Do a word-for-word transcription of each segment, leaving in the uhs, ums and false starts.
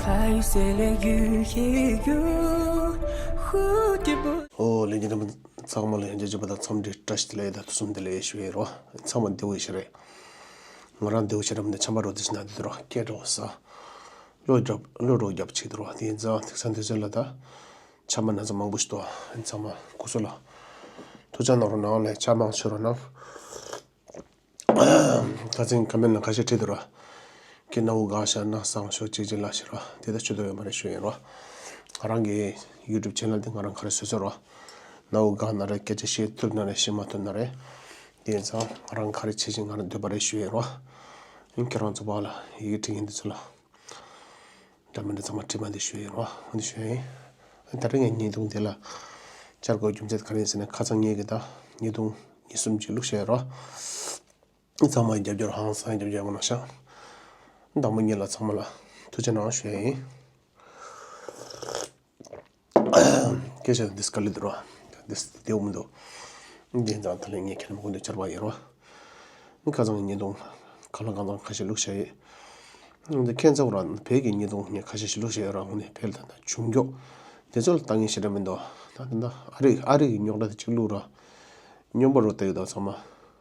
还有谁来遇也有蝴蝶不 ཨོ་ལྷན་རྒྱས་རྣམ་པ་ཚང་མ་ལ་ཡང་བསྐྱར་བྱས་པ་དང་འཚམས་འདྲི་བཀྲ་ཤིས་བདེ་ལེགས་དང་ཐུགས་བསམ་བདེ་ལེགས་ཞུ་ཡི་རོ། ཚང་མ་བདེ་པོ་ཡོད་ཤག་རེད། ང་རང་བདེ་པོ་ཤག་རམ་ནས་ཆམ་པ་རོ་དེ་ཞིག་ན་དེ་དུ་རོ་སྐད་རོ་ས། གློ་རྒྱབ་གློ་རོ་རྒྱབ་ཆིག་དུ་རོ་དེ་ཡིན་ཙང་དེ་ས་འདི་ཚོ་ལ་ད། ཆམ་པ་ན་ཚ་མང་པོ་ཞིག་འདུག་ཚང་མ་སྐུ་གཟུགས་ལ། ཐུགས་ཅག་གནང་རོགས་གནང་ལས་ཆ་མང་ཤོས་རོགས་གནང་། ཁ་ཚིག་ཁ་མེད་ན་ཁ་ཤས་ཁྲིད་དུ་ར། ཁྱེད་རྣ་བོ་འགག་ཤར་ན་སང་ཤོག་ཅིག་ཅིག་ལ་ཤི་ར་དེ་ལྟ་ཆུ་དོ་ཡོད་མ་རེད་ཞུ་ཡིན་རོ། ང་རང་གི་YouTube channel་དེ་ང་རང་ག་རེ་བཟོས་བཟོས་རོ། རྣ་བོ་འགག་ན་རེད་སྐད་ཆ་བཤད་ཐུབ་ན་རེད་བཤད་མ་ཐུབ་ན་རེད། དེ་ཡིན་ཙང་ང་རང་ག་རེ་བྱེད་ཅིག་ང་རང་འདོད་པ་རེད་ཞུ་ཡིན་རོ། ཁྱེད་རང་ཚོ་བ་ལ་ཡི་གེ་འབྲི་མཁན་འདི་ཚོ་ལ། འདྲ་མི་འདྲ་ཚང་མ་བྲིས་མ་འདི་ཞུ་ཡིན་རོ། འོ་འདི་ཞུ་ཡིན། ད་རེས་ངས་བརྙན་ཐུང་འདི་ལ་བཅར་དགོས་རྒྱུ་མཚན་ག་རེ་ཡིན་ཟེར་ན་ཁ་སང་ངས་གི་ད་བརྙན་ཐུང་གཉིས་གསུམ་ཅིག་བླུགས་བཞག་ཡོད་རོ། ཚང་མ་རྒྱབ་སྐྱོར་ཧང་སང་རྒྱབ་སྐྱོར་ཡོང་གནང་ཤག་དང་པོ་ཉིད་ལ་ཚང་མ་ལ་ཐུགས་རྗེ་གནང་ཞུ་ཡིན། སྐད་ཆ་འདི་དཀའ་ལས་འདུག་རོ། འདི་བདེ་བོ་མི་འདུག་འདི་ཡིན་ཙང་ད་ལན་ངས་ཁྱེད་རྣམ་པ་ཀུན་ཏུ་བཅར་བ་ཡིན་རོ། ཁ་སང་ཉིས་སྟོང་ཁ་ལ་གང་དང་ཁ་ཤས་བླུགས་བཞག་ཡོད། འདི་ཁྱེད་ཚོ་རང་བོད་ཀྱི་ཉིས་སྟོང་ངས་ཁ་ཤས་ཤིག་བླུགས་བཞག་ཡོད་ར། འོ་ནས་བོད་ལ་ད་ལྟ་བྱུང་རྒྱུ་དེ་ཚོ་ལ་ལྟ་ངན་ཞེ་དྲག་མི་འདུག་ད་ད་ལྟ་ཨ་རི་ཨ་རི་གི་རྙོག་དྲ་དེ་གཅིག་བླུགས་ར། སྨྱོན་པ་རུ་ལྟ་ཡོད་ད་ཚང་མ།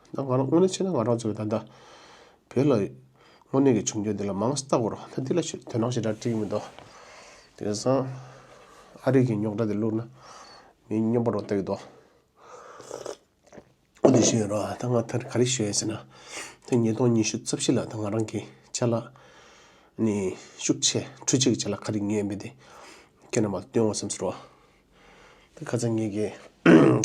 ད་ང་རང་དངོས་གནས་བྱས་ན་ང་རང་ཚོ་གི་ད་ལྟ་བོད་ལ་དངོས་གནས་ཀྱི་བྱུང་རྒྱུ་འདི་ལ་མང་ཙམ་ལྟ་དགོས་ར། ད་འདི་ལ་ཞུ་དོ་སྣང་ཞེ་དྲག་སྤྲད་ཀྱི་མི་འདུག་དེང་སང་ཨ་རི་གི་རྙོག་དྲ་དེ་བླུགས་ན་མི་སྨྱོན་པ་རུ་ལྟ་ཡོད་དོ། འོ་དེ་ཞུ་ཡོད་རོ། ད་ང་ཐར་ག་རེ་ཞུ་ཡོད་ཟེར་ན། ད་ཉིས་སྟོང་ཉི་ཤུ་རྩ་བཞི་ལ་ད་ང་རང་གི་ཅ་ལག་ནི་ཤུགས་ཆེ་འཕྲུལ་ཆས་ཀྱི་ཅ་ལག་ག་རེ་ཉོས་མེད་དེ་ཁྱེད་རྣམ་པར་སྟོན་འོང་བསམ་ཟེར་རོ། ད་ཁ་སང་ངེད་ཀྱི་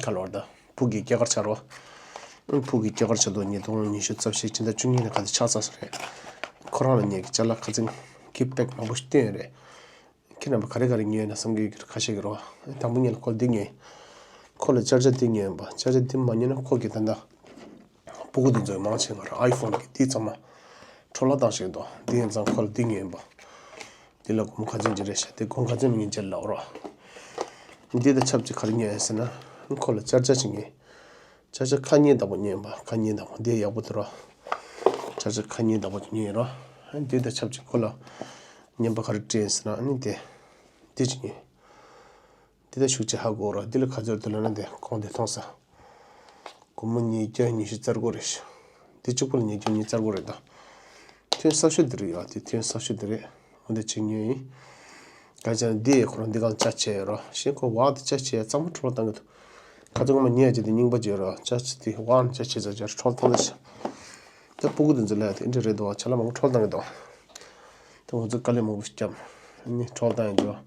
ག་ལོར་ད་ཕུག་གི་སྐྱེས་སྐར་ཆགས་རོ། ཕུག་གི་སྐྱེས་སྐར་ཆགས་དུས་ཉིས་སྟོང་ཉི་ཤུ་རྩ་བཞི་ཕྱི་ཟླ་བཅུ་གཉིས་ནས་ག་ཚོད་ཆགས་ཚར་ས་རེད། ཁོ་རང་ལ་ངེད་ཀྱི་ཅ་ལག་ཁ་སང་གི་པེག་མང་པོ་ཞིག་བསྟན་ཡོད་རེད། ཁྱེད་རྣམ་པ་ག་རེ་ག་རེ་ཉོས་ན་བསམ་གྱི་ཡོད་ཀྱི་ཁ་ཤས་ཀྱི་རོ། དང་པོ་ཉིད་ལ་ཁོ་འདི་ཉོས། ཁོ་ལ་ཅར་ཇར་འདི་ཉོས་པ། ཅར་ཇར་འདི་མ་ཉོས་ན་ཁོ་གི་ད་ལྟ་སྤུ་གུ་འདི་ཚོ་མང་ཆེ་བ་ར་ཨའི་ཕོན་གི་འདི་ཚང་མ་འཕྲོ་བརླག་བཏང་ཞིག་འདུག་འདི་ཡིན་ཙང་ཁོ་ལ་འདི་ཉོས་པ། འདི་ལ་སྒོར་མོ་ག་ཚོད་ཅིག་རེད་ཤག་འདི་སྒོར་མོ་ག་ཚོད་མིན་ཅེར་ལབ་རོ། འདི་དང་ཆབས་ཅིག་ག་རེ་ཉོས་ཡོད་ཟེར་ན་ཁོ་ལ་ཅར་ཇར་ཅིག་ཉོས། ཅར་ཇར་ཁ་ཉན་བདག་པོ་ཉན་པ། ཁ་ཉན་བདག་པོ་འདི་ཡག་པོ་འདུག་རོ། ཅར་ཇར་ཁ་ཉན་བདག་པོ་ཉན་རོ། འདི་དང་ཆབས་ཅིག་ཁོ་ལ་ཉན་པ་ག་རེ་སྤྲད་ཟེར་ན་ཨ་ནི་དེ། འདི་ཅིག་ཉན། འདི་ད་ཤུགས་ཆེ་ཧ་གོ་རོ། འདི་ལ་ག་ཚོད་འདུག་ལབ་ན་དེ་གོང་དེ་མཐོང་ས། སྒོར་མོ་ཉིས་བརྒྱ་ཉི་ཤུ་རྩ་དགུ་རེད་ཤག་འདི་གཅིག་པོ་ལ་ཉིས་བརྒྱ་ཉི་ཤུ་རྩ་དགུ་རེད་ད། ཐོན་གསར་ཤོས་འདི་རེད་ཡ། དེ་ཐོན་གསར་ཤོས་འདི་རེད། འོ་འདི་ཅིག་ཉོས་ཡིན། ག་ཅང་འདི་ཡི་ཁོ་རང་འདི་གང་ཅ་ཆས་ཡོད་རོ། གཞན་ཁོ་བག་དེ་ཅ་ཆས་གཙང་མ་འཕྲོ་བཏང་གི་འདུག་ཁ་ཚང་མ་ཉལ་རྒྱུ་དེ་རྙིང་པ་ཅིག་ཡོད་རོ། ཅ་ཆས་དེ་བག་ཅ་ཆས་ཙ་ཅར་འཕྲོ་བཏང་ལ་ཤག་ད་སྤུ་གུ་དེ་ཚོ་ལ་དེ་འདྲ་རེད་འདུག་ཅ་ལག་མང་པོ་འཕྲོ་བཏང་གི་འདུག་ད་ང་ཚོ་དཀའ་ལས་མང་པོ་ཞིག་བརྒྱབ་ནི་འཕྲོ་བཏང་ཡོད་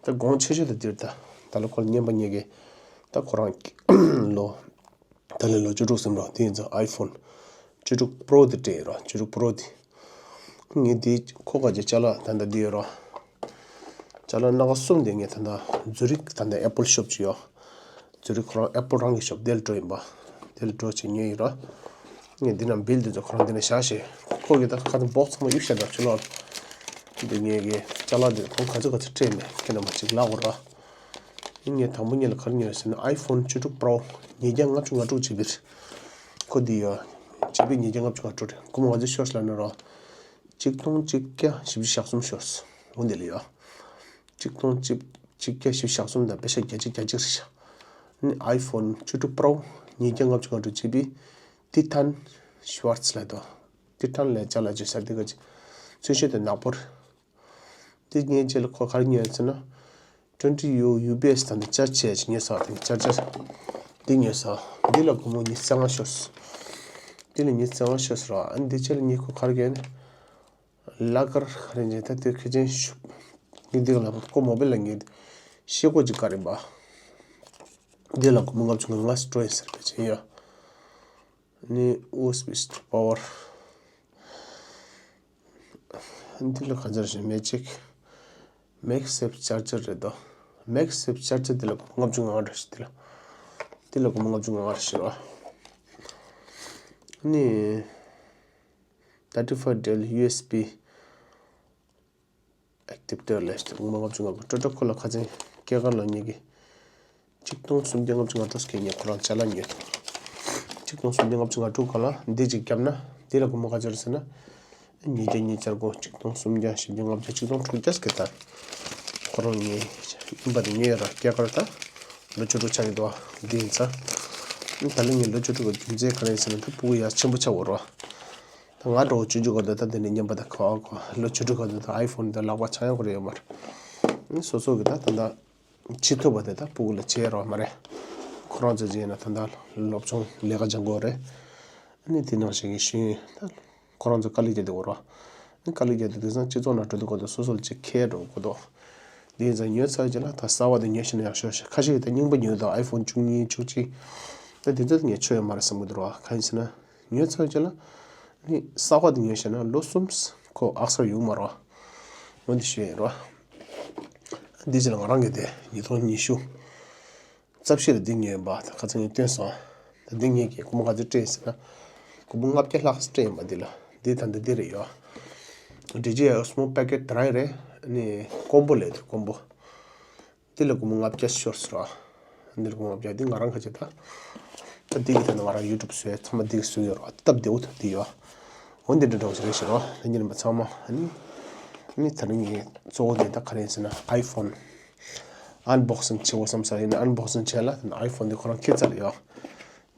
འདུག་ད་གོང་ཆེ་ཤོས་དེ་འདིར་ད་ད་ལོ་ཁོ་ལ་རྔན་པ་ཉེ་གི་ད་ཁོ་རང་ལོ། ད་ལོ་ལོ་བཅུ་དྲུག་ཟིན་རོགས། དེ་ཡིན་ཙང་ཨའི་ཕོན་བཅུ་དྲུག་པྲོ་དེ་སྤྲད་ཡོད་རོགས། བཅུ་དྲུག་པྲོ་དེ། ངས་དེ་ཁོ་ག་ཅེ་ཅ་ལག་ད་ལྟ་འདི་ཡོད་རོགས། ཅ་ལག་སྣ་ཁ་གསུམ་དེ་ངས་ད་ལྟ་ཛུ་རིག་ད་ལྟ་ཨེ་པལ་ཤོབ་ཅིག་ཡོད། ཛུ་རིག་ཁོ་རང་ཨེ་པལ་རང་གི་ཤོབ་དེ་ལ་འགྲོ་ཡིན་པ། དེ་ལ་འགྲོ་ཅེས་ཉོས་ཡོད་རོགས། ངས་འདི་ནང་བིལ་འདི་ཚོ་ཁོ་རང་འདི་ནས་བཞག་ཤེས། ཁོ་གི་ད་ཁ་ཚང་བོག་ཚང་མ་གཡུག་བཞག་འདྲ་ཆུ་ལོག་འདི་ངས་གི་ཅ་ལག་འདི་ཁོང་ག་ཚོད་ག་ཚོད་སྤྲད་མེད་ཁྱེད་རྣམ་པ་ཅིག་ལབ་དགོས་ར། ངས་དང་པོ་ཉིད་ལ་ག་རེ་ཉོས་ཟེར་ན་ཨའི་ཕོན་བཅུ་དྲུག་པྲོ་ཉིས་བརྒྱ་ལྔ་བཅུ་ང་དྲུག་ཇི་བི་རེད། ཁོ་འདི་ཡོད། ཇི་བི་ཉིས་བརྒྱ་ལྔ་བཅུ་ང་དྲུག་རེད། སྒོར་མོ་ག་ཚོད་ཤོར་ལབ་ན་རོ། ཆིག་སྟོང་གཅིག་བརྒྱ་བཞི་བཅུ་ཞེ་གསུམ་ཤོར། འོ་འདི་ལ་ཡོད། ཆིག་སྟོང་གཅིག་གཅིག་བརྒྱ་བཞི་བཅུ་ཞེ་གསུམ་དང་པེ་ཤ་བརྒྱ་ཆ་བརྒྱད་ཅུ་རེད་ཤག་ནི་ཨའི་ཕོན་བཅུ་དྲུག་པྲོ་ཉིས་བརྒྱ་ལྔ་བཅུ་ང་དྲུག་ཇི་བི་ཏི་ཐན་ཤུ་ཝར་ཚི་ལབ་འདུག་ཏི་ཐན་ལ་ཅ་ལག་ཅིག་ཟེར་འདི་ག་ཅིག་ཚོན་ཤོས་དེ་ནག་པོ་རེད། འདི་ཉོས་རྗེས་ལ་ཁོ་ག་རེ་ཉོས་ཟེར་ན། ཊུ་ཝེན་ཊི་ཡུ་ཡུ་པི་ཨེས་ད་འདི་ཅར་ཇི་བྱས་ཅིག་ཉོས་ས་དེ་ཅར་ཇར། འདི་ཉོས་ས། འདི་ལ་སྒོར་མོ་ཉི་ཤུ་རྩ་ལྔ་ཤོར། འདི་ལ་ཉི་ཤུ་རྩ་ལྔ་ཤོར་ས་ར། ཨ་འདི་ཆེད་ལ་ཉོས་ཁོ་ག་རེ་གས་ནི། ལ་ཀར་ག་རེ་ཉོས་ད་དེ་ཁེ་ཅན་ཤུ། ངས་འདི་ག་ལ་ཁོ་མོ་བེལ་ལ་ངས་ཤེལ་སྒོ་ཅིག་ག་རེ་འབའ། འདི་ལ་སྒོར་མོ་ལྔ་བཅུ་ང་ལྔ་སྤྲོད་ཡིན་ཟེར་བས་ཅན་ཡ། ནི་ཨུ་ཨེས་བི་སི་པ་ཝར། འདི་ལ་ག་ཚར་ཞིག་མེ་ཅིག་མེག་སེབ་ཅར་ཇར་རེད་དོ། མེག་སེབ་ཅར་ཇར་འདི་ལ་སྒོར་མོ་ལྔ་བཅུ་ང་ལྔ་རེད་ཤག་འདི་ལ། འདི་ལ་སྒོར་མོ་ལྔ་བཅུ་ང་ལྔ་རེད་ཤག་རོ། ནི་ཐར་ཊི་ཕའི་ཌེལ་ཡུ་ཨེས་བི་ཨེག་ཊིབ་ཊར་ལས་སྒོར་མོ་ལྔ་བཅུ་ང་དགུ་སྤྲོད་འགྲོ་ཁོ་ལ་ཁ་ཚན་སྐྱེས་སྐར་ལོ་ཉིས་ཀྱི། ཆིག་སྟོང་སུམ་བརྒྱ་ལྔ་བཅུ་ང་དྲུག་སྐྱེས་ཉེ་ཁོ་རང་ཅ་ལག་ཉོས་ཐུབ། ཆིག་སྟོང་སུམ་བརྒྱ་ལྔ་བཅུ་ང་དྲུག་ག་ལ་འདི་ཅིག་བརྒྱབ་ན་འདི་ལ་སྒོར་མོ་ག་ཚོད་རེད་ཟེར་ན། ཉིས་བརྒྱ་ཉིས་བརྒྱ་དགུ། གཅིག་སྟོང་སུམ་བརྒྱ། བཞི་བརྒྱ་ལྔ་བརྒྱ། གཅིག་སྟོང་དྲུག་བརྒྱ་ཟེར་གི་ད། ཁོ་རང་ཉིད་ཡིན་པ་དེ་ཉོས་ཡོད་ར། སྐྱེས་སྐར་ད་ལོ་བཅུ་དྲུག་ཆགས་ཀྱི་འདུག་བ། འདི་ཡིན་ཙང་། ད་ལོ་ངའི་ལོ་བཅུ་དྲུག་གི་རྒྱུ་མཚན་ག་རེ་ཡིན་ཟེར་ན། ད་སྤུ་གུ་ཡ་ཆེན་པོ་ཆགས་འོ་ར། ད་ང་འདྲ་བོ་ཆུང་ཆུང་སྒང་དུ་ད་དེ་ནས་རྔན་པ་ད་ཁ་བ་གོ། ལོ་བཅུ་དྲུག་སྒང་དུ་ད་ཨའི་ཕོན་ད་ལག་པ་འཆང་ཡག་གི་རེད་ཡོད་མ་རེད། སོ་སོ་གི་ད་ད་ད་བྱེད་ཐུབ་པ་དེ་ད་སྤུ་གུ་ལ་བྱེད་རོགས་མ་རེད། ཁོ་རང་ཚོ་བྱས་ན་ད་ད་སློབ་སྦྱོང་ལས་ཀ་སྦྱང་དགོས་རེད། ཨ་ནི་དེ་ནང་བཞིན་གྱི་ཤེས་ཡོན་ད་ཁོ་རང་ཚོ་དཀའ་ལས་རྒྱག་དེ་འོ་རོགས། ཨ་ནི་དཀའ་ལས་རྒྱག་དེ་དུས་ཙང་སྤྱི་ཚོགས་ནང་འགྲོ་དུས་སྐབས་དུ་སོ་སོ་ལ་ཅིག་ཁེལ་འགྲོ་དགོས་དོ། དེ་ཡིན་ཙང་ཉོས་ཚར་རྗེས་ལ་ད་གསར་པ་དེ་ཉོས་ཤེས་ན་ཡག་ཤོས་ཤིག་ཁ་ཤས་ཀྱིས་ད་རྙིང་པ་ཉོས་དང་ཨའི་ཕོན་བཅུ་གཉིས་བཅུ་གཅིག་ད་དེ་ཚོ་ད་ངས་ཆོ་ཡོད་མ་རེད་བསམ་གི་འདུག་རོགས། གང་ཡིན་ཟེར་ན། ཉོས་ཚར་རྗེས་ལ་ནི་གསར་པ་དེ་ཉོས་ཤེས་ན་ལོ་གསུམ་ཁོ་ཨག་སར་ཡོང་མ་རོགས། འོ་འདི་ཤོད་ཡིན་རོགས། འདི་ཕྱི་ལ་ང་རང་གི་དེ་ཉིས་སྟོང་ཉི་ཤུ་རྩ་བཞི་ལ་འདི་ཉོས་ཡིན་པ་ད་ཁ་སང་ངས་བཏོན་སོང་། ད་འདི་ངས་ཀྱི་སྒོར་མོ་ག་ཚོད་སྤྲད་ཡིན་ཟེར་ན། སྒོར་མོ་ལྔ་བརྒྱ་ལྷག་སྤྲད་ཡིན་པ། འདི་ལ་འདི་ད་འདི་འདི་རེད་ཡོད། ཌི་ཇེ་ཨའི་སི་མོལ་པེ་ཀེཊ་དེ་རང་རེད། ནི་ཀོམ་པོ་ལས་དུ་ཀོམ་པོ། འདི་ལ་སྒོར་མོ་ལྔ་བརྒྱ་ཤོར་སོང་ར། འདི་ལ་སྒོར་མོ་ལྔ་བརྒྱ་འདི་ང་རང་ཁ་ཆེ་ད། ད་འདི་གི་ད་ང་རང་ཡུ་ཊུབ་བཟོས་ཚང་མ་འདི་གི་བཟོས་ཡོད་ར། སྟབས་བདེ་བོ་ད་འདི་ཡོད། འོ་འདི་འདྲ་འདྲ་བོ་ཞིག་རེད་ཤག་ར། ད་ཉིན་མ་ཚང་མ་ཨ་ནི། ཨ་ནི་ད་རིང་ངའི་གཙོ་བོ་དེ་ད་ག་རེ་ཡིན་ཟེར་ན་ཨའི་ཕོན། ཨན་བོག་སིང་བྱེད་དགོས་བསམ་ས་ཡིན་ན་ཨན་བོག་སིང་བྱས་ལ་ཨའི་ཕོན་འདི་ཁོ་རང་ཁྱེར་ཚར་ཡོད།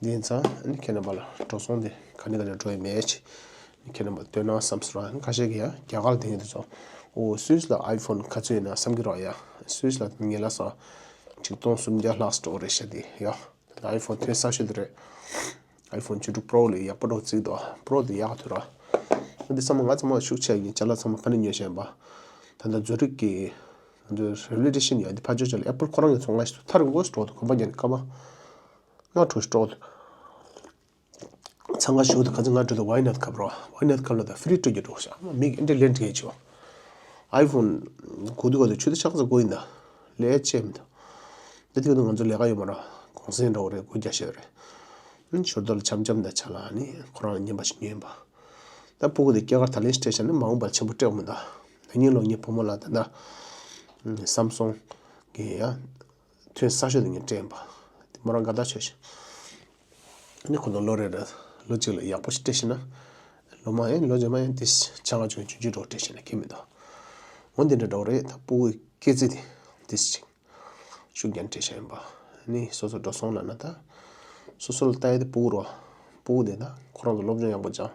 འདི་ཡིན་ཙང་ཨ་ནི་ཁྱེད་རྣམ་པ་ལ་འགྲོ་སོང་འདི་ག་ནས་ག་ནས་འགྲོ་ཡི་མེད་ཅེས། ཨ་ནི་ཁྱེད་རྣམ་པ་སྟོན་ན་བསམ་སོང་ར། ཨ་ནི་ཁ་ཤས་ཀྱིས་ཡ་རྒྱ་གར་ལ་དེང་དུས་ཚོ་ཨོ་སུད་སི་ལ་ཨའི་ཕོན་ག་ཚོད་ཡིན་ན་བསམ་གྱི་རོགས་ཡ། སུད་སི་ལ་ངེད་ལ་སོ་ཆིག་སྟོང་སུམ་བརྒྱ་ལྷག་སྤྲོ་རེད་ཤག་དེ་ཡ། ད་ཨའི་ཕོན་ཐོན་ས་ཤོས་དེ་རེད། ཨའི་ཕོན་བཅུ་དྲུག་པོ་རོ་ལས་ཡག་པོ་འགྲོ་བརྩིས་འདུག་པོ་རོ་དེ་ཡག་ཐུ་ར། འདི་ཚང་མ་ང་ཚང་མ་ཤུགས་ཆེ་ཡིན། ཅ་ལག་ཚང་མ་ཕ་ནས་ཉོས་བཞིན་པ། ད་ལྟ་ཛུ་རིག་གི་འདི་རེ་ཝོ་ལུ་ཤན་ཡོད་འདི་ཕ་ཇོ་ཅ་ལག་ཨེ་པལ་ཁོ་རང་གི་ཚོང་ཁང་ཞིག་ཏུ་ཐར་འགོ་སྤྲོ་འདུག་གོམ་པ་ཉན་ཀ་མ། ང་ཁྲོ་སྤྲོ་འདུག་ཚང་ཁ་ཞུགས་དུ་ཁ་ཚིག་ང་འགྲོ་དུ་ཝའི་ནད་ཁབ་རོ། ཝའི་ནད་ཁབ་ལ་ད་ཧྥི་རི་སྤྲོད་རྒྱུ་འགྲོ་ཤག་མ་མིག་ཨིན་ཏེ་ལེན་ཏེ་ཆོ། ཨའི་ཕོན་གོ་དུ་གོ་དུ་ཆུ་དུ་ཆག་ཚ་གོ་ཡིན་ད། ལས་ཅེ་མི་འདུག་འདི་དུས་ང་ཚོ་ལས་ཀ་ཡོད་མ་ར། གུང་སེང་འགྲོ་རེད། སྒོ་རྒྱག་ཤེས་རེད། ཨིན་ཞོར་དུ་ལ་འཆམ་འཆམ་ད་ཆ་ལ་ནི་ཁོ་རང་ཉན་པ་ཞིག་ཉན་པ། ད་ཕྲུ་གུ་དེ་སྐྱེས་སྐར་ད་ལན་སྤྲད་ཤག་ནི་མ་འོངས་པར་ཆེན་པོ་སྤྲད་མི་འདུག་ད་ཉིན་ལོ་ངའི་བུ་མོ་ལ་ད་ད་སམ་སུང་གི་ཡ་ཐོན་ས་ཤོད་དུ་ངས་སྤྲད་ཡིན་པ། དེ་མོ་རང་དགའ་ཐག་ཆོད་ཤག་ནི་ཁོ་ཚོ་ལོ་རེ་རེ་ལོ་གཅིག་ལ་ཡག་པོ་ཞིག་སྤྲད་ཤེས་ན། ལོ་མ་ཡིན་ལོ་རྗེས་མ་ཡིན་དེ་ཆ་ང་ཆུང་ཆུང་ཆུང་འགྲོ་སྤྲད་ཤེས་ན་ཁྱད་མི་འདུག་འོ་འདི་འདྲ་འགྲོ་རེད། ད་ཕྲུ་གུའི་སྐྱེ་རྩིས་དེ་དེ་ཅིག་ཤུགས་རྒྱན་སྤྲད་ཤེས་ཡིན་པ། ནི་སོ་སོ་འགྲོ་སོང་ལ་ན་ད། སོ་སོ་ལ་ལྟ་ཡ་དེ་ཕྲུ་གུ་རོ། ཕྲུ་གུ་དེ་ད་ཁོ་རང་ཚོ་སློབ་སྦྱོང་ཡག་པོ་སྦྱང་།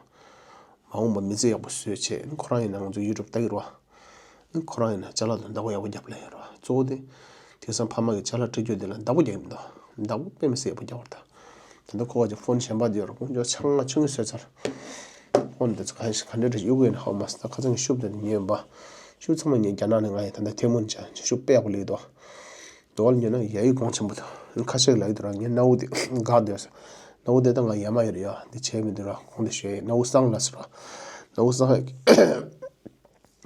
མ་འོངས་པ་མི་ཚེ་ཡག་པོ་བཟོས་བྱས་ཁོ་རང་ཡིན་ན་ང་ཚོ་ཡུ་ཊུབ་ལྟ་གི་རོ། ཁོ་རང་ཡིན་ན་ཅ་ལག་དང་བདག་པོ་ཡག་པོ་རྒྱབ་ལ་ཡོད་རོ། གཙོ་བོ་དེ། དེང་སང་ཕ་མ་གི་ཅ་ལག་སྤྲད་རྒྱུ་དེ་ལ་བདག་པོ་རྒྱག་གི་མི་འདུག་བདག་པོ་དཔེ་མི་སྲིད་ཡག་པོ་རྒྱག་པ་རེད་ད། ད་ལྟ་ཁོ་ག་ཅིག་ཕོན་གཞན་པ་དེ་ཡོད་རོ། ཁོང་ཚོ་ཆང་ང་ཆུང་ངུ་བཟོས་ཚར། ཕོན་དེ་ཚོ་ག་ག་འདྲ་རེད་གཡུག་གི་ཡོད་ན་ཧ་གོ་མ་སོང་། ད་ཁ་སང་གི་ཤུབ་དེ་ཉོས་ཡིན་པ། ཤུབ་ཚང་མ་ངས་རྒྱ་ནག་ནས་ང་ཡིན་ད་ལྟ་ཐེ་མོན་ཅན་ཤུབ་དཔེ་ཡག་པོ་སླེབས་འདུག་དེ་བ་ལ་ཉོས་ན་ཡ་ཡི་གོང་ཆེན་པོ་འདུག་ཁ་ཤས་ལབ་ཀྱི་འདུག་ར། ངའི་སྣ་བུག་དེ་འགག་བསྡད་སོང་། སྣ་བུག་དེ་ད་ང་ཡ་མ་ཡོད་རེད་ཡ། འདི་བྱས་མི་འདུག་ར། གོང་དུ་ཞུས་ཡ་སྣ་བུག་གསང་ལ་ཟེར་ར། སྣ་བུག་གསང་།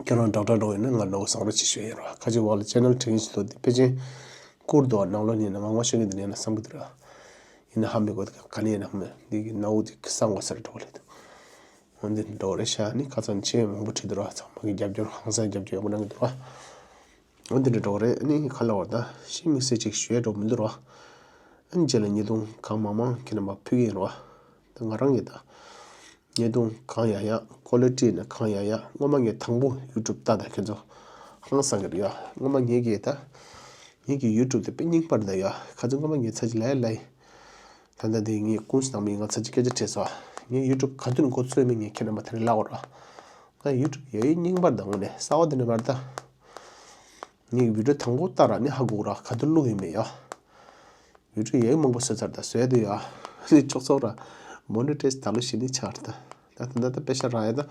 ཁྱེད་རང་ཌོག་ཊར་འགྲོ་ཡིན་ན་ང་སྣ་བུག་གསང་རོགས་བྱེད་ཞུས་ཡིན་ར། ཁ་ཅིག་བ་ལ་ཅེ་ནལ་དྲན་གྱི་འདུག་འདི་ཕལ་ཆེར་བསྐུར་འདུག་ནང་ལོགས་ཉིན་ན་ང་ངོ་ཤེས་ཀྱི་འདི་ནས་ན་བསམ་གྱི་འདུག་ར། ཡིན་ན་ཧ་མི་གོ་འདི་ག་ནས་ཡིན་ན་ཧ་མི་འདི་གི་སྣ་བུག་འདི་གསང་དགོས་ས་རེད་འགྲོ་གི་རེད་འདུག་འོ་འདི་འགྲོ་རེད་ཤག་ནི་ཁ་སང་ཆེས་མང་པོ་བྲིས་འདུག་ར། ཚང་མ་གི་རྒྱབ་སྐྱོར་ཧང་སང་རྒྱབ་སྐྱོར་ཡག་པོ་གནང་གི་འདུག་ར། འོ་འདི་འདྲ་འགྲོ་གི་རེད། ཨ་ནི་ག་ལ་བར་ད་ཤི་དམིགས་བསལ་ཅིག་ཞུ་ཡ་འགྲོ་མི་འདུག་རོ། ཨ་ནི་རྗེས་ལ་ཉེས་རྡུང་གང་མང་མང་ཁྱེད་རྣམ་པ་ཕུལ་གྱི་ཡིན་རོ། ད་ང་རང་གིས་ད་ཉེས་རྡུང་གང་ཡ་ཡ་ཀོ་ལི་ཊི་ནི་གང་ཡ་ཡ། སྔོན་མ་ངས་དང་པོ་ཡུ་ཊུབ་ལྟ་ད་ཁྱེད་ཚོ་ཧང་སང་གི་རེད་ཡ། སྔོན་མ་ངེད་ཀྱིས་ད་ངེད་ཀྱི་ཡུ་ཊུབ་དེ་དཔེ་རྙིང་པ་རེད་ད་ཡ། ཁ་ཚོ་སྔོན་མ་ངས་ཚ་ཅི་ལ་ཡ་ལ་ཡི། ད་ལྟ་དེ་ངས་ཀུན་སི་དང་མི་ང་ཚ་ཅི་སྐད་ཆ་དྲིས་སོ། ངས་ཡུ་ཊུབ་ག་དུས་ནས་འགོ་ཚུགས་མིན་ངས་ཁྱེད་རྣམ་པ་དེ་རིང་ལབ་དགོས་ར། ང་ཡུ་ཊུབ་ཡ་ཡི་རྙིང་པར་དང་ངོ་ནས་གསར་བ་དེ་འདྲ་མ་རེད་ད། ངས་བི་ཌིའོ་དང་པོ་ལྟ་ར་ནི་ཧ་གོ་ར་ག་དུས་བླུགས་ཡོད་མེད་ཡ། བི་ཌིའོ་ཡ་ཡི་མང་པོ་བཟོས་ཚར་ད་བཟོས་དུ་ཡ། ནི་ཅོག་ཙོག་ར། མོ་ནི་ཊའི་ཛི་ད་ལོ་ཞིག་ནི་ཆགས་རེད་ད། ད་ད་ད་ད་དཔེ་ཤ་ར་ཡ་ད།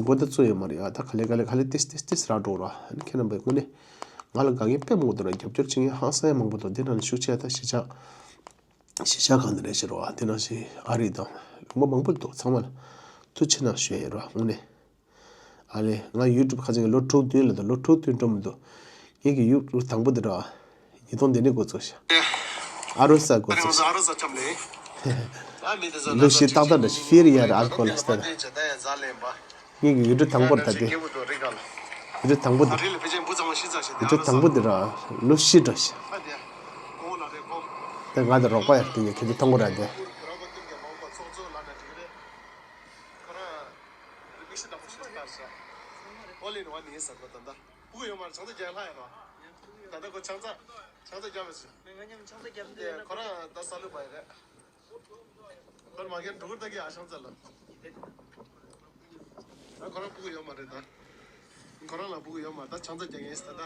འགོ་ད་ཚུགས་ཡོད་མ་རེད་ཡ། ད་ག་ལེ་ག་ལེ་ག་ལེ་ཏིས་ཏིས་ཏིས་ར་འགྲོ་ར། ནི་ཁྱེད་རྣམ་པས་དངོས་གནས་ང་ལ་དགའ་མཁན་དཔེ་མང་པོ་འདུག་ར། རྒྱབ་སྐྱོར་བྱེད་མཁན་ཧང་སང་ཡ་མང་པོ་འདུག་འདི་ནང་ནས་ཤུགས་ཆེ་ད་གཞིས་ཆགས། གཞིས་ཆགས་གང་དེ་རེད་ཤེས་རོགས། དེ་ནང་བཞིན་ཨ་རི་དང་ལུང་པ་མང་པོ་འདུག་ཚང་མ་ལ་ཐུགས་ཆེ་གནང་ཞུ་ཡ་ཡིན་རོགས། དངོས་གནས་ཨ་ལེ་ང་ཡུ་ཊུབ་ཁ་ཚན་ལོ་དྲུག་བདུན་ལ་འདུག་ལོ་དྲུག་བདུན་འགྲོ་མི་འདུག་ངེད་ཀྱི་ཡུ་ཊུབ་དང་པོ་དེ་ར་ཉིས་སྟོང་དེ་ནས་འགོ་ཚུགས་ཤག་ཨ་རོ་ས་འགོ་ཚུགས་ཤག་ལོ་བཞི་ཏག་ཏག་འདྲ་ཞིག་ཕིར་ཡ་ར་ཨལ་ཀོ་ལ་སྟེ། ངེད་ཀྱི་ཡུལ་གྲུ་དང་པོར་ད་དེ། ཡུལ་གྲུ་དང་པོ་དེ། ཡུལ་གྲུ་དང་པོ་དེ་ར་ལོ་བཞི་འགྲོ་ཤག་དེ་ང་དང་རོགས་པ་ཡར་བསྟན་ནས་ཁྱེད་ཚོ་མཐོང་གི་ར་དེ། ཆེ་དྲག་པོ་ཞིག་ལྟར་ཤག་ཨོ་ལེན་ཝན་ཡིན་ཟེར་གོ། ད་ལྟ་སྤུ་གུ་ཡོད་མ་རེད། ཆང་ས་རྒྱག་ལྷག་ཡོད་རོ། ད་ལྟ་ཁོ་ཆང་ས་ཆང་ས་རྒྱག་པ་ཞིག་ང་མཉམ་ཆང་ས་རྒྱག་འདི་ཁོ་རང་ད་ས་ལུ་པ་ཡི་རེད། ཁོར་མ་གན་འགྲོ་གི་ད་གི་ཨ་ཆང་ས་ལ། ད་ཁོ་རང་སྤུ་གུ་ཡོད་མ་རེད་ད། ཁོ་རང་ལ་སྤུ་གུ་ཡོད་མ་རེད། ད་ཆང་ས་རྒྱག་ངེས་ད་ད།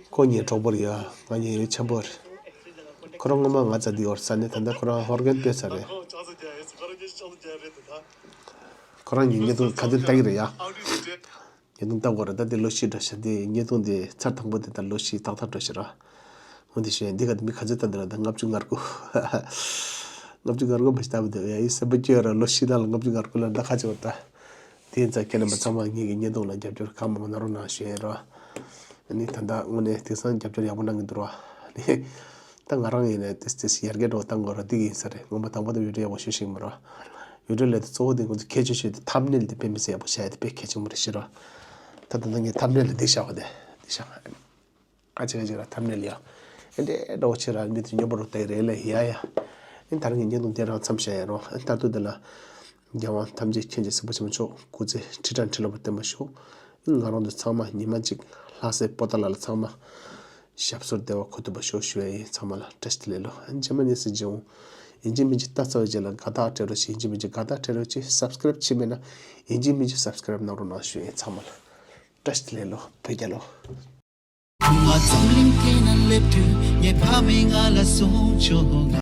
ཁོ་ངའི་གྲོགས་པོ་རེད་ཡ། ང་གཉིས་གྲོགས་པོ་རེད། ཁོ་རང་སྔོན་མ་ང་ཚ་འདི་བར་ས་ནས་ད་ལྟ་ཁོ་རང་ཧོར་གན་སྤོས་ཚར་རེད། ཁོ་རང་གཉིས་བརྙན་ཐུང་ག་དུས་ལྟ་གི་རེད་ཡ། བརྙན་ཐུང་ལྟ་དགོས་རེད། ད་འདི་ལོ་བཞི་འདྲ་ཞིག་འདི་བརྙན་ཐུང་འདི་ཚར་དང་པོ་འདི་ད་ལོ་བཞི་ཏག་ཏག་འགྲོ་ཞིག་ར། འོ་འདི་ཞོན་འདི་ག་འདི་མི་ག་ཚོད་ལྟ་འདི་ར་ད་ལྔ་བཅུ་ང་དགུ། ལྔ་བཅུ་ང་དགུ་མ་ཞིག་ལྟ་བུ་འདི་ཡ་ཡི་སེམས་པ་སྐྱོ་ར་ལོ་བཞི་ལ་ལྔ་བཅུ་ང་དགུ་ལ་ད་ཁ་ཆེ་བ་ད། དེ་ཡིན་ཙང་ཁྱེད་རྣམ་པ་ཚང་མ་ངེད་ཀྱི་བརྙན་ཐུང་ལ་རྒྱབ་སྐྱོར་གང་མང་གནང་རོགས་གནང་ཞུ་ཡིན་ར། ཨ་ནི་ད་ལྟ་དངོས་གནས་དེང་སང་རྒྱབ་སྐྱོར་ཡག་པོ་གནང་གི་འདུག་ར། ཨ་ནི། ད་ང་རང་ཡིན་ནའི་ཏིས་ཏིས་ཡར་རྒྱས་འགྲོ་བཏང་དགོས་ར་འདི་གི་ཡིན་ས་རེད། ངོ་མ་དང་པོ་དེ་བི་ཌིའོ་ཡག་པོ་ཞུ་ཤེས་མ་ར། བི་ཌིའོ་ལས་དེ་གཙོ་བོ་དེ་ང་ཚོ་གལ་ཆེ་ཤོས་དེ་ཐམ་ནེལ་དེ་དཔེ་མི་སྲིད་ཡག་པོ་བྱ་ཡ་དེ་དཔེ་གལ་ཆེན་པོ་རེད་ཤི་ར། ད་ད་ལྟ་ངས་ཐམ་ནེལ་ལ་འདི་བཞག་པ་དེ་འདི་བཞག་ཨ་ཅེ་ཅེ་ར་ཐམ་ནེལ་ཡ། ཨེ་འདྲེ་འདྲ་བོ་ཆེ་ར་མི་དེ་སྙོམས་པོ་རུ་བལྟས་རེད་ལ་ཡ་ཡ། ཨེ་ད་རང་གི་བརྙན་ཐུང་དེ་རང་མཚམས་བཞག་ཡ་རོ། ཨེ་ད་དུ་དེ་ལ། རྒྱལ་དབང་ཐམས་ཅད་མཁྱེན་ཅིང་སྲིད་པ་ཆེན་པོ་མཆོག་སྐུ་ཚེ་ཁྲི་ཕྲག་ཁྲི་ལོ་བར་བརྟན་པར་ཤོག་ང་རང་ཚོ་ཚང་མ་ཉི་མ་གཅིག་ལྷ་སའི་པོ་ཏཱ་ལ་ལ་ཚང་མ་ཞབས་སོར་བདེ་བ་འཁོད་ཐུབ་པར་ཤོག་ཞུ་ཡ་ཡིན། ཚང་མ་ལ་བཀྲ་ཤིས་བདེ་ལེགས་ལོ། རྗེས་མ་ཉིན་སྲིད་ཇི་འོང་། ཡིན་གཅིག་མིན་གཅིག་ལྟ་ཚར་བའི་རྗེས་ལ་དགའ་རྟགས་སྤྲད་རོགས་བྱེད། ཡིན་གཅིག་མིན་གཅིག་དགའ་རྟགས་སྤྲད་རོགས་བྱེད། སབ་སི་ཀ་རེབ་བྱས་མེད་ན་ཡིན་གཅིག་མིན་གཅིག་སབ་སི་ཀ་རེབ་གནང་རོགས་གནང་ཞུ་ཡ་ཡིན། ཚང་མ་ལ་བཀྲ་ཤིས་བདེ་ལེགས་ལོ། བུ་མོ་རྫོང་གླིང་དེ་ན་སླེབས་དུས་ངའི་ཕ་མས་ང་ལ་གསུངས་བྱུང་།